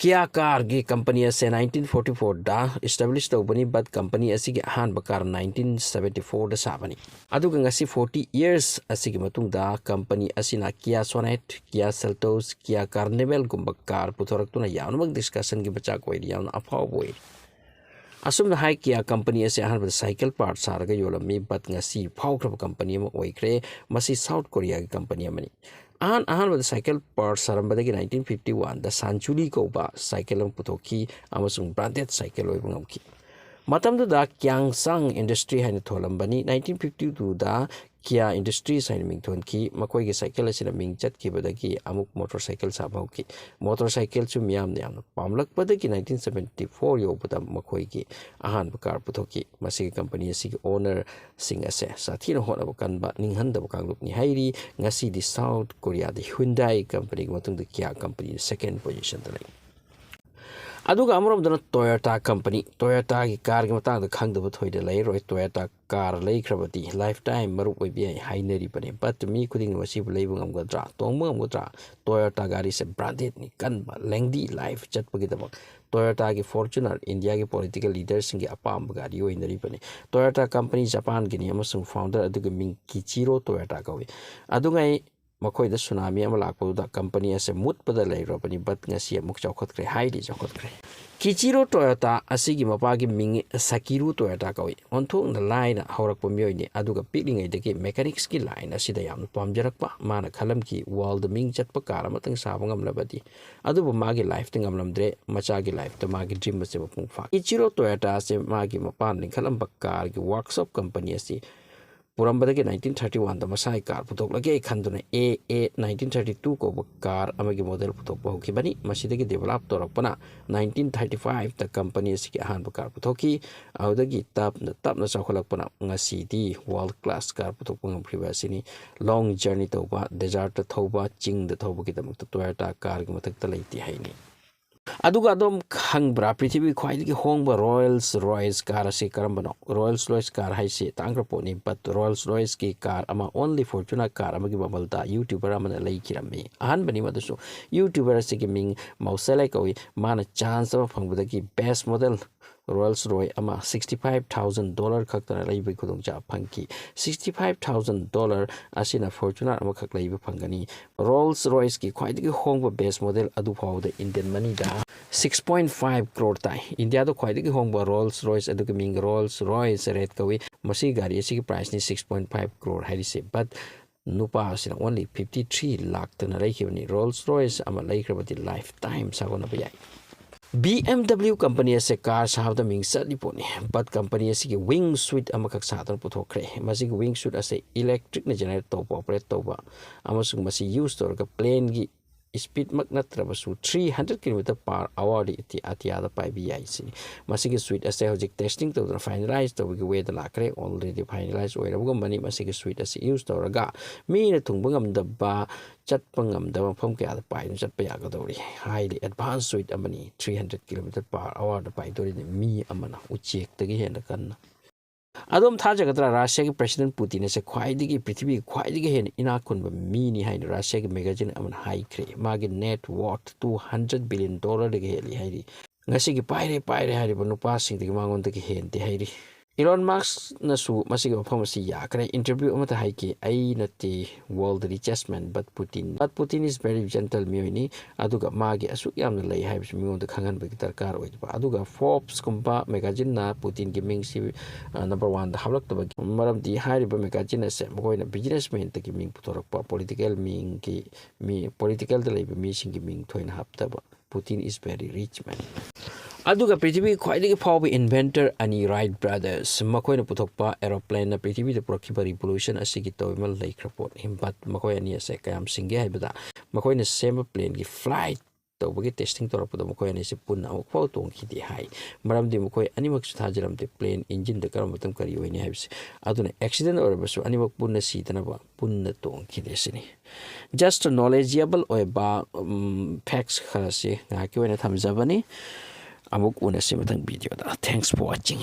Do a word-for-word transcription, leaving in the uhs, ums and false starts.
Kia car ꯒꯤ company ꯑꯁꯦ nineteen forty four ꯗ establish ꯇꯧꯕꯅꯤ, but company ꯑꯁꯤꯒꯤ ꯑꯍꯥꯟꯕ car nineteen seventy four ꯗ ꯁꯥꯕꯅꯤ꯫ ꯑꯗꯨꯒ ꯉꯁꯤ forty years ꯑꯁꯤꯒꯤ ꯃꯇꯨꯡꯗ company ꯑꯁꯤꯅ Kia Sonet, Kia Seltos, Kia Carnival ꯒꯨꯝꯕ car ꯄꯨꯊꯣꯔꯛꯇꯨꯅ ꯌꯥꯝꯅꯃꯛ discussion ꯒꯤ ꯃꯆꯥꯛ ꯑꯣꯏꯔꯤ, ꯌꯥꯝꯅ ꯑꯐꯥꯎꯕ ꯑꯣꯏꯔꯤ꯫ ꯑꯁꯨꯝꯅ ꯍꯥꯏ, Kia company ꯑꯁꯤ ꯑꯍꯥꯟꯕꯗ cycle part ꯁꯥꯔꯒ ꯌꯣꯜꯂꯝꯃꯤ, but ꯉꯁꯤ ꯐꯥꯎꯈ꯭ꯔꯕ company ꯑꯃ ꯑꯣꯏꯈ꯭ꯔꯦ꯫ ꯃꯁꯤ South Korea ꯒꯤ company ꯑꯃꯅꯤ꯫ ꯑꯍꯥꯟ ꯑꯍꯥꯟꯕꯗ cycle part ꯁꯥꯔꯝꯕꯗꯒꯤ nineteen fifty one ꯗ Sanchuli ꯀꯧꯕ cycle ꯑꯃ ꯄꯨꯊꯣꯛꯈꯤ ꯑꯃꯁꯨꯡ branded cycle ꯑꯣꯏꯕ ꯉꯝꯈꯤ꯫ ꯃꯇꯝꯗꯨꯗ Kyangsang Industry ꯍꯥꯏꯅ ꯊꯣꯜꯂꯝꯕꯅꯤ꯫ Nineteen fifty two ꯗ Kia Industries ꯍꯥꯏꯅ ꯃꯤꯡꯊꯣꯟꯈꯤ꯫ ꯃꯈꯣꯏꯒꯤ cycle ꯑꯁꯤꯅ ꯃꯤꯡ ꯆꯠꯈꯤꯕꯗꯒꯤ ꯑꯃꯨꯛ motorcycle ꯁꯥꯕ ꯍꯧꯈꯤ꯫ Motorcycle ꯁꯨ ꯃꯤꯌꯥꯝꯅ ꯌꯥꯝꯅ ꯄꯥꯝꯂꯛꯄꯗꯒꯤ nineteen seventy four ꯌꯧꯕꯗ ꯃꯈꯣꯏꯒꯤ ꯑꯍꯥꯟꯕ car ꯄꯨꯊꯣꯛꯈꯤ꯫ ꯃꯁꯤꯒꯤ company ꯑꯁꯤꯒꯤ owner ꯁꯤꯡ ꯑꯁꯦ ꯁꯥꯊꯤꯅ ꯍꯣꯠꯅꯕ ꯀꯟꯕ, ꯅꯤꯡꯍꯟꯗꯕ ꯀꯥꯡꯂꯨꯞꯅꯤ ꯍꯥꯏꯔꯤ꯫ ꯉꯁꯤꯗꯤ South Korea ꯗ Hyundai company ꯒꯤ ꯃꯇꯨꯡꯗ Kia company ꯅ second position ꯗ ꯂꯩ꯫ ꯑꯗꯨꯒ ꯑꯃꯔꯣꯝꯗꯅ Toyota company, Toyota ꯒꯤ car ꯒꯤ ꯃꯇꯥꯡꯗ ꯈꯪꯗꯕ ꯊꯣꯏꯅ ꯂꯩꯔꯣꯏ꯫ Toyota car ꯂꯩꯈ꯭ꯔꯕꯗꯤ lifetime ꯃꯔꯨꯞ ꯑꯣꯏꯕ ꯌꯥꯏ ꯍꯥꯏꯅꯔꯤꯕꯅꯤ꯫ But ꯃꯤ ꯈꯨꯗꯤꯡꯃꯛ ꯃꯁꯤꯕꯨ ꯂꯩꯕ ꯉꯝꯒꯗ꯭ꯔꯥ, ꯇꯣꯡꯕ ꯉꯝꯒꯗ꯭ꯔꯥ? Toyota ꯒꯥꯔꯤꯁꯦ branded ꯅꯤ, ꯀꯟꯕ, lengthy life ꯆꯠꯄꯒꯤꯗꯃꯛ꯫ Toyota ꯒꯤ Fortuner India ꯒꯤ political leader ꯁꯤꯡꯒꯤ ꯑꯄꯥꯝꯕ ꯒꯥꯔꯤ ꯑꯣꯏꯅꯔꯤꯕꯅꯤ꯫ Toyota company Japan ꯒꯤꯅꯤ ꯑꯃꯁꯨꯡ founder ꯑꯗꯨꯒꯤ ꯃꯤꯡ Kiichiro Toyota ꯀꯧꯏ꯫ ꯑꯗꯨꯉꯩ ꯃꯈꯣꯏꯗ tsunami ꯑꯃ ꯂꯥꯛꯄꯗꯨꯗ company ꯑꯁꯦ ꯃꯨꯠꯄꯗ ꯂꯩꯔꯨꯔꯕꯅꯤ, but ꯉꯁꯤ ꯑꯃꯨꯛ ꯆꯥꯎꯈꯠꯈ꯭ꯔꯦ, highly ꯆꯥꯎꯈꯠꯈ꯭ꯔꯦ꯫ Kiichiro Toyota ꯑꯁꯤꯒꯤ ꯃꯄꯥꯒꯤ ꯃꯤꯡ Sakiru Toyota ꯀꯧꯏ꯫ ꯑꯣꯟꯊꯣꯛꯅ ꯂꯥꯏꯅ ꯍꯧꯔꯛꯄ ꯃꯤꯑꯣꯏꯅꯤ, ꯑꯗꯨꯒ ꯄꯤꯛꯂꯤꯉꯩꯗꯒꯤ mechanics ꯀꯤ line ꯑꯁꯤꯗ ꯌꯥꯝꯅ ꯄꯥꯝꯖꯔꯛꯄ꯫ ꯃꯥꯅ ꯈꯜꯂꯝꯈꯤ, world ꯗ ꯃꯤꯡ ꯆꯠꯄ car ꯑꯃꯇꯪ ꯁꯥꯕ ꯉꯝꯂꯕꯗꯤ꯫ ꯑꯗꯨꯕꯨ ꯃꯥꯒꯤ life ꯇ ꯉꯝꯂꯝꯗ꯭ꯔꯦ, ꯃꯆꯥꯒꯤ life ꯇ ꯃꯥꯒꯤ dream ꯑꯁꯦ ꯃꯄꯨꯡ ꯐꯥꯈꯤ꯫ Kiichiro Toyota ꯑꯁꯦ ꯃꯥꯒꯤ ꯃꯄꯥꯅ ꯂꯤꯡꯈꯠꯂꯝꯕ car ꯒꯤ workshop company ꯑꯁꯤ ꯄꯨꯔꯝꯕꯗꯒꯤ nineteen thirty one ꯗ ꯃꯁꯥꯒꯤ car ꯄꯨꯊꯣꯛꯂꯒꯦ ꯈꯟꯗꯨꯅ A A nineteen thirty two ꯀꯧꯕ car ꯑꯃꯒꯤ model ꯄꯨꯊꯣꯛꯄ ꯍꯧꯈꯤꯕꯅꯤ꯫ ꯃꯁꯤꯗꯒꯤ develop ꯇꯧꯔꯛꯄꯅ nineteen thirty five ꯗ company ꯑꯁꯤꯒꯤ ꯑꯍꯥꯟꯕ car ꯄꯨꯊꯣꯛꯈꯤ꯫ ꯑꯗꯨꯗꯒꯤ ꯇꯞꯅ ꯇꯞꯅ ꯆꯥꯎꯈꯠꯂꯛꯄꯅ ꯉꯁꯤꯗꯤ world class car ꯄꯨꯊꯣꯛꯄ ꯉꯝꯈ꯭ꯔꯤꯕ ꯑꯁꯤꯅꯤ꯫ Long journey ꯇꯧꯕ, desert ꯇ ꯊꯧꯕ, ꯆꯤꯡꯗ ꯊꯧꯕꯒꯤꯗꯃꯛꯇ Toyota car ꯒꯤ ꯃꯊꯛꯇ ꯂꯩꯇꯦ ꯍꯥꯏꯅꯤ꯫ ꯑꯗꯨꯒ ꯑꯗꯣꯝ ꯈꯪꯕ꯭ꯔꯥ, ꯄ꯭ꯔꯤꯊꯤꯕꯤꯒꯤ ꯈ꯭ꯋꯥꯏꯗꯒꯤ ꯍꯣꯡꯕ ꯔꯣꯌꯜꯁ ꯔꯣꯏꯁ ꯀꯥꯔ ꯑꯁꯤ ꯀꯔꯝꯕꯅꯣ? ꯔꯣꯌꯜꯁ ꯔꯣꯏꯁ ꯀꯥꯔ ꯍꯥꯏꯁꯤ ꯇꯥꯡꯈ꯭ꯔ ꯄꯣꯠꯅꯤ, but ꯔꯣꯌꯜꯁ ꯔꯣꯏꯁꯀꯤ ꯀꯥꯔ ꯑꯃ, only Fortuner ꯀꯥꯔ ꯑꯃꯒꯤ ꯃꯃꯜꯗ YouTuber ꯑꯃꯅ ꯂꯩꯈꯤꯔꯝꯃꯤ꯫ ꯑꯍꯥꯟꯕꯅꯤ ꯃꯗꯨꯁꯨ꯫ YouTuber ꯑꯁꯤꯒꯤ ꯃꯤꯡ ꯃꯧꯁꯦꯂꯥꯏ ꯀꯧꯏ꯫ ꯃꯥꯅ chance ꯑꯃ ꯐꯪꯕꯗꯒꯤ best model ꯔꯣꯌꯜꯁ ꯔꯣꯏ ꯑꯃ sixty five thousand dollar ꯈꯛꯇꯅ ꯂꯩꯕꯒꯤ ꯈꯨꯗꯣꯡꯆꯥꯕ ꯐꯪꯈꯤ꯫ Sixty five thousand dollar ꯑꯁꯤꯅ Fortuner ꯑꯃꯈꯛ ꯂꯩꯕ ꯐꯪꯒꯅꯤ꯫ ꯔꯣꯌꯜꯁ ꯔꯣꯏꯁꯀꯤ ꯈ꯭ꯋꯥꯏꯗꯒꯤ ꯍꯣꯡꯕ best model ꯑꯗꯨ ꯐꯥꯎꯕꯗ Indian moneyꯗ six point five crore ꯇꯥꯏ꯫ ꯏꯟꯗꯤꯌꯥꯗ ꯈ꯭ꯋꯥꯏꯗꯒꯤ ꯍꯣꯡꯕ ꯔꯣꯌꯜꯁ ꯔꯣꯏꯁ ꯑꯗꯨꯒꯤ ꯃꯤꯡ ꯔꯣꯌꯜꯁ ꯔꯣꯏꯁ ꯔꯦꯗ ꯀꯧꯏ꯫ ꯃꯁꯤꯒꯤ ꯒꯥꯔꯤ ꯑꯁꯤꯒꯤ priceꯅꯤ six point five crore ꯍꯥꯏꯔꯤꯁꯦ꯫ But ꯅꯨꯄꯥ ꯑꯁꯤꯅ only fifty three ꯂꯥꯛꯇꯅ ꯂꯩꯈꯤꯕꯅꯤ꯫ ꯔꯣꯌꯜꯁ ꯔꯣꯏꯁ ꯑꯃ ꯂꯩꯈ꯭ꯔꯕꯗꯤ lifetime ꯁꯥꯒꯣꯟꯅꯕ ꯌꯥꯏ꯫ BMW company ꯑꯁꯦ ꯀꯥꯔ ꯁꯥꯕꯗ ꯃꯤꯡ ꯆꯠꯂꯤ ꯄꯣꯠꯅꯤ, but company ꯑꯁꯤꯒꯤ wing suit ꯑꯃꯈꯛ ꯁꯥꯗꯨꯅ ꯄꯨꯊꯣꯛꯈ꯭ꯔꯦ꯫ ꯃꯁꯤꯒꯤ wing suit ꯑꯁꯦ electricꯅ generate ꯇꯧꯕ, operate ꯇꯧꯕ, ꯑꯃꯁꯨꯡ ꯃꯁꯤ use ꯇꯧꯔꯒ planeꯒꯤ speedꯃꯛ ꯅꯠꯇ꯭ꯔꯕꯁꯨ three hundred kilometer per hourꯗꯤ ꯑꯇꯤ-, ꯑꯇꯤꯌꯥꯗ ꯄꯥꯏꯕ ꯌꯥꯏ ꯁꯤꯅꯤ꯫ ꯃꯁꯤꯒꯤ suit ꯑꯁꯦ ꯍꯧꯖꯤꯛ testing ꯇꯧꯗꯨꯅ finalize ꯇꯧꯕꯒꯤ wayꯗ ꯂꯥꯛꯈ꯭ꯔꯦ꯫ Already finalize ꯑꯣꯏꯔꯕꯒꯨꯝꯕꯅꯤ꯫ ꯃꯁꯤꯒꯤ suit ꯑꯁꯤ use ꯇꯧꯔꯒ ꯃꯤꯅ ꯊꯨꯡꯕ ꯉꯝꯗꯕ, ꯆꯠꯄ ꯉꯝꯗꯕ ꯃꯐꯝ ꯀꯌꯥꯗ ꯄꯥꯏꯗꯨꯅ ꯆꯠꯄ ꯌꯥꯒꯗꯧꯔꯤ꯫ Highly advanced suit ꯑꯃꯅꯤ꯫ Three hundred kilometer per hourꯗ ꯄꯥꯏꯗꯧꯔꯤꯅꯤ, ꯃꯤ ꯑꯃꯅ, ꯎꯆꯦꯛꯇꯒꯤ ꯍꯦꯟꯅ ꯀꯟꯅ꯫ ꯑꯗꯣꯝ ꯊꯥꯖꯒꯗ꯭ꯔꯥ, ꯔꯁꯤꯌꯥꯒꯤ President ꯄꯨꯇꯤꯟ ꯑꯁꯦ ꯈ꯭ꯋꯥꯏꯗꯒꯤ, ꯄ꯭ꯔꯤꯊꯤꯕꯤꯒꯤ ꯈ꯭ꯋꯥꯏꯗꯒꯤ ꯍꯦꯟꯅ ꯏꯅꯥꯛ ꯈꯨꯟꯕ ꯃꯤꯅꯤ ꯍꯥꯏꯅ ꯔꯁꯤꯌꯥꯒꯤ magazine ꯑꯃꯅ ꯍꯥꯏꯈ꯭ꯔꯦ꯫ ꯃꯥꯒꯤ net worth two hundred billion dollarꯗꯒꯤ ꯍꯦꯜꯂꯤ ꯍꯥꯏꯔꯤ꯫ ꯉꯁꯤꯒꯤ ꯄꯥꯏꯔꯦ ꯄꯥꯏꯔꯦ ꯍꯥꯏꯔꯤꯕ ꯅꯨꯄꯥꯁꯤꯡꯗꯒꯤ ꯃꯉꯣꯟꯗꯒꯤ ꯍꯦꯟꯗꯦ ꯍꯥꯏꯔꯤ꯫ Elon Muskꯅꯁꯨ ꯃꯁꯤꯒꯤ ꯋꯥꯐꯝ ꯑꯁꯤ ꯌꯥꯈ꯭ꯔꯦ꯫ Interview ꯑꯃꯗ ꯍꯥꯏꯈꯤ, "ꯑꯩ ꯅꯠꯇꯦ world richest man, but Putin, but Putin is very gentle ꯃꯤꯑꯣꯏꯅꯤ꯫ ꯑꯗꯨꯒ ꯃꯥꯒꯤ ꯑꯁꯨꯛ ꯌꯥꯝꯅ ꯂꯩ ꯍꯥꯏꯕꯁꯤ ꯃꯤꯉꯣꯟꯗ ꯈꯪꯍꯟꯕꯒꯤ ꯗꯔꯀꯥꯔ ꯑꯣꯏꯗꯕ"꯫ ꯑꯗꯨꯒ Forbesꯀꯨꯝꯕ magazineꯅ ꯄꯨꯇꯤꯟꯒꯤ ꯃꯤꯡꯁꯤ, ꯑ, number oneꯗ ꯍꯥꯞꯂꯛꯇꯕꯒꯤ ꯃꯔꯝꯗꯤ ꯍꯥꯏꯔꯤꯕ magazine ꯑꯁꯦ ꯃꯈꯣꯏꯅ businessmanꯗꯒꯤ ꯃꯤꯡ ꯄꯨꯊꯣꯔꯛꯄ, political ꯃꯤꯡꯒꯤ, ꯃꯤ, politicalꯗ ꯂꯩꯕ ꯃꯤꯁꯤꯡꯒꯤ ꯃꯤꯡ ꯊꯣꯏꯅ ꯍꯥꯞꯇꯕ꯫ Putin is very rich man꯫ ꯑꯗꯨꯒ ꯄ꯭ꯔꯤꯊꯤꯕꯤꯒꯤ ꯈ꯭ꯋꯥꯏꯗꯒꯤ ꯐꯥꯎꯕ inventor ꯑꯅꯤ Wright brothers, ꯃꯈꯣꯏꯅ ꯄꯨꯊꯣꯛꯄ aeroplaneꯅ ꯄ꯭ꯔꯤꯊꯤꯕꯤꯗ ꯄꯨꯔꯛꯈꯤꯕ revolution ꯑꯁꯤꯒꯤ ꯇꯧꯕ ꯂꯩꯈ꯭ꯔ ꯄꯣꯠꯅꯤ꯫ But ꯃꯈꯣꯏ ꯑꯅꯤ ꯑꯁꯦ ꯀꯌꯥꯝ ꯁꯤꯡꯒꯦ ꯍꯥꯏꯕꯗ, ꯃꯈꯣꯏꯅ ꯁꯦꯝꯕ planeꯒꯤ flight ꯇꯧꯕꯒꯤ testing ꯇꯧꯔꯛꯄꯗ ꯃꯈꯣꯏ ꯑꯅꯤꯁꯤ ꯄꯨꯟꯅ ꯑꯃꯨꯛ ꯐꯥꯎ ꯇꯣꯡꯈꯤꯗꯦ ꯍꯥꯏ꯫ ꯃꯔꯝꯗꯤ ꯃꯈꯣꯏ ꯑꯅꯤꯃꯛꯁꯨ ꯊꯥꯖꯔꯝꯗꯦ plane engine ꯗ ꯀꯔꯝꯕ ꯃꯇꯝ ꯀꯔꯤ ꯑꯣꯏꯅꯤ ꯍꯥꯏꯕꯁꯤ꯫ ꯑꯗꯨꯅ accident ꯑꯣꯏꯔꯕꯁꯨ ꯑꯅꯤꯃꯛ ꯄꯨꯟꯅ ꯁꯤꯗꯅꯕ ꯄꯨꯟꯅ ꯇꯣꯡꯈꯤꯗꯦ ꯁꯤꯅꯤ꯫ Just knowledgeable ꯑꯣꯏꯕ, ꯎꯝ, facts ꯈꯔꯁꯤ ꯉꯥꯏꯍꯥꯛꯀꯤ ꯑꯣꯏꯅ ꯊꯝꯖꯕꯅꯤ꯫ ꯑꯃꯨꯛ ꯎꯅꯁꯤ ꯃꯊꯪ video the. Thanks for watching꯫